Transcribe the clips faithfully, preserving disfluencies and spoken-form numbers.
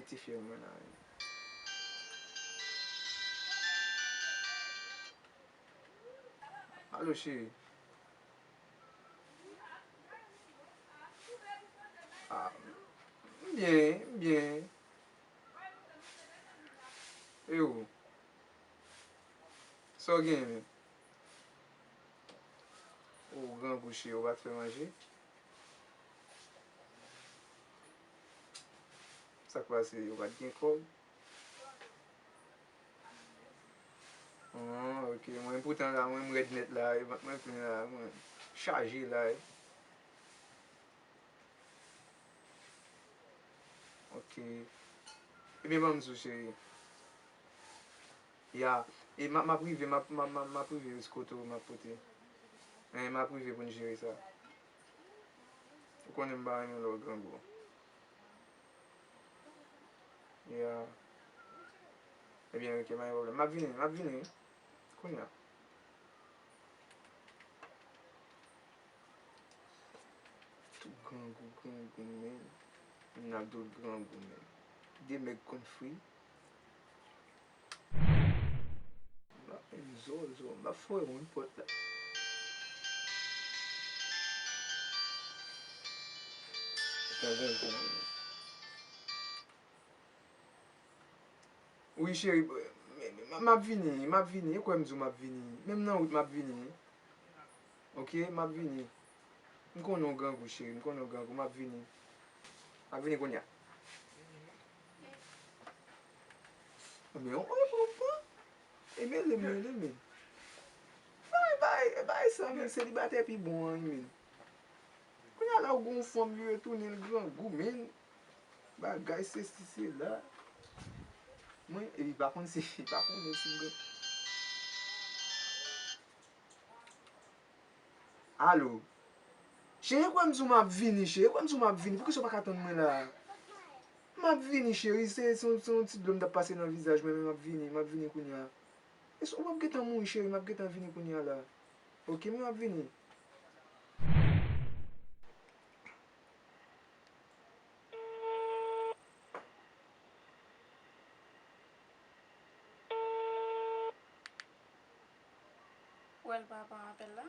Ti fyè mwen la. Alo, cheri. Ah, m byen, m byen. E ou? Sa w genyen menm? Ou grangou, cheri, ou pa t fè manje? Sa k pase? Ou pa t gen kòb? Ah, ok. Mwen poutan la, mwen, m rèd nèt la, e vant mwen plen la, mwen chaje la, e. Ok. Ebyen, ban m di w, cheri. Ya. E m ap, m ap rive, m ap, m ap, m ap, m ap rive jis kote w, m ap pote. Hein, m ap rive pou n jere sa. Ou konnen m pa renmen lè w grangou. Ya. Ebyen, ok, pa gen pwoblèm. M ap vini, m ap vini, wi. Kounye a. Tout grangou, grangou, men. Moun ap di w grangou, men. De mèg konn fri. M ap menm zò, zò. M ap foure moun pòt la. Grangou, grangou, men. Wi, cheri, m, m, m ap vini, m ap vini. E kwè m di w m ap vini. Menm nan wout, m ap vini. Ok, m ap vini. M konnen w grangou, cheri, m konnen w grangou, m ap vini. M ap vini kounye a. Men yon, yon, yon, yon. E mele, mele, men. Bay, bay, bay sa, men, selibatè pi bon an, men. Kounye a la, ou gon fanm, li retounen, l grangou, men. Bagay sesi, sela. Mwen, e li pa konn si, li pa konnen si m gen. Alo. Cheri, e kwè m di w m ap vini, cheri, e kwè m di w m ap vini. Poukisa w pa ka tann mwen la? M ap vini, cheri, se, se, se yon ti dlo m t ap pase nan vizaj mwen, men m ap vini, m ap vini kounye a. E si w p ap gentan mouri, cheri, m ap gentan vini kounye a la. Ok, men m ap vini. Ou wè l pa pran apèl la?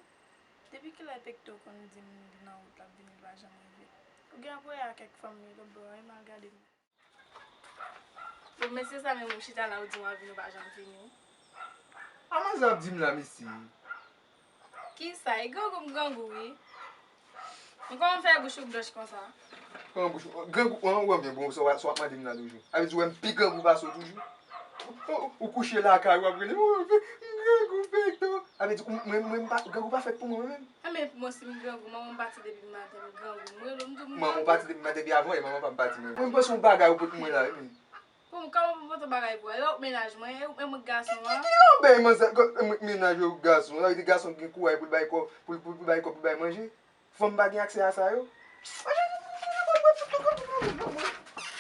Depi kilè Pekto konn di m li nan wout l ap vini, l pa janm rive? Ou gen ap wè a kèk fanm li lòtbò a, wi, m al gade m. Bon, mesye sa menm ou chita la, ou di w ap vini, ou pa janm vini. A manzè ap di m la, mesye. Kisa? E grangou m grangou, wi. M kòman fè bouch ou blanch konsa? Kòman bouch ou? Grangou, an, ou wè m byen, bon, sa w ap, sa w ap mande m la toujou. A vle di, ou wè m pi grangou pase w toujou. Ou, ou, ou kouche lakay ou, w ap rele m, "Oh, m grangou, Pekto." A vle di, ou, mwen, mwen, m pa, grangou pa fèt pou mwen, mwen menm. Enben, bon, si m grangou, manman m pati depi maten, m grangou. M rele w, m di w m grangou. Manman w pati depi maten, epi avan yè manman pa m pati, mwen. Mwen, m panse yon bagay ou pot mwen la, wi, men. Bon, kòman pou m pote bagay pou ou? E ou k mennaj mwen, e ou menm ou k gason an. Ki, ki lòbèy manzè, mennaj ou gason? Sa vle di gason ki gen kouraj pou l bay kò, pou l, pou l, pou l bay kò, pou l bay manje? Fanm pa gen aksè a sa yo?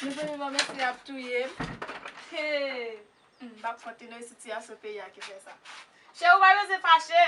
Mezanmi, bon, mesye ap touye m. Hey! Hmm, m p ap konte non, e sitiyasyon peyi a ki fè sa. Cheri, ou pa bezwen fache.